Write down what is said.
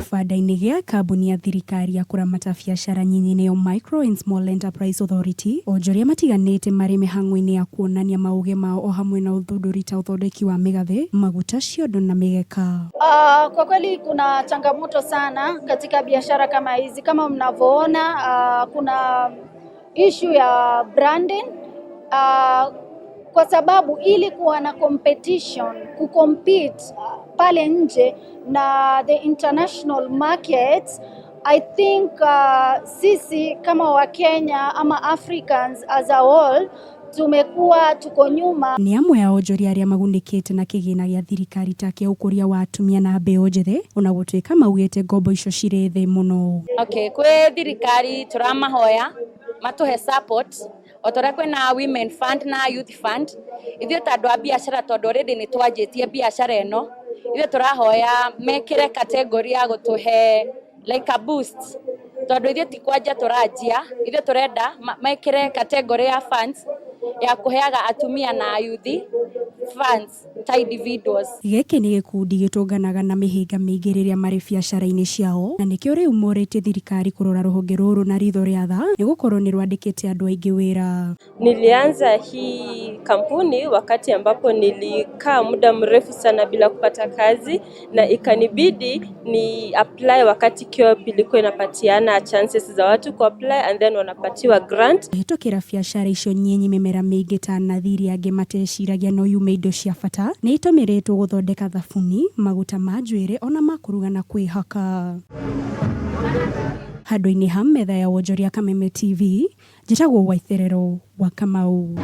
Gĩbanda-inĩ gĩa kambuni ya thirikari ya kũramata biacara nyinyi nĩyo Micro and Small Enterprise Authority, onjoria matiganĩte marĩ mĩhang'o-inĩ ya kuonania maũgĩ mao o hamwe na ũthundũri ta ũthondeki wa mĩgathĩ, maguta, ciondo na mĩgeka. Kwa kweli kuna changamoto sana katika biashara kama hizi. Kama mnavyoona, kuna issue ya branding, kwa sababu ili kuwa na competition, kucompete pale nje na the international markets, I think sisi kama Wakenya ama Africans as a whole tumekuwa tuko nyuma. Nĩ amwe a onjoria arĩa magunĩkĩte na kĩgĩna gĩa thirikari ta kĩa ũkũria wa atumia na mbeũ njĩthĩ, ona gũtuĩka maugĩte ngombo icio cirĩ thĩ mũno. Okay, kwĩ thirikari tũramahoya matũhe support o ta ũrĩa kwĩna women fund na youth fund. Ithuĩ ta andũ a biacara, tondũ already nĩ twanjĩtie biacara ĩno, ithuĩ tũrahoya mekĩre category ya gũtũhe like a boost, tondũ ithuĩ ti kwanjia tũranjia. Ithuĩ tũrenda mekĩre category ya funds ya kũheaga atumia na youth funds ta individuals. Gĩkĩ nĩ gĩkundi gĩtũnganaga na mĩhĩnga mĩingĩ rĩrĩa marĩ biacara-inĩ ciao, na nĩkĩo rĩu morĩtie thirikari kũrora rũhonge rũrũ na ritho rĩa tha, nĩgũkorwo nĩ rwandĩkĩte andũ aingĩ wĩra. Nilianza hii kampuni wakati ambapo nilikaa muda mrefu sana bila kupata kazi, na ikanibidi ni apply wakati KYEOP ilikuwa inapatiana chances za watu ku apply and then wanapatiwa grant. Kũhĩtũkĩra biacara icio nyenyi, mĩmera mĩingĩ ta nathi iria angĩ mateciragia no yume indo cia bata nĩ itũmĩrĩtwo gũthondeka thabuni, maguta ma njuĩrĩ ona ma kũruga na kwĩhaka. Handũ-inĩ ha metha ya wonjoria Kameme TV, njĩtagwo Waitherero wa Kamau.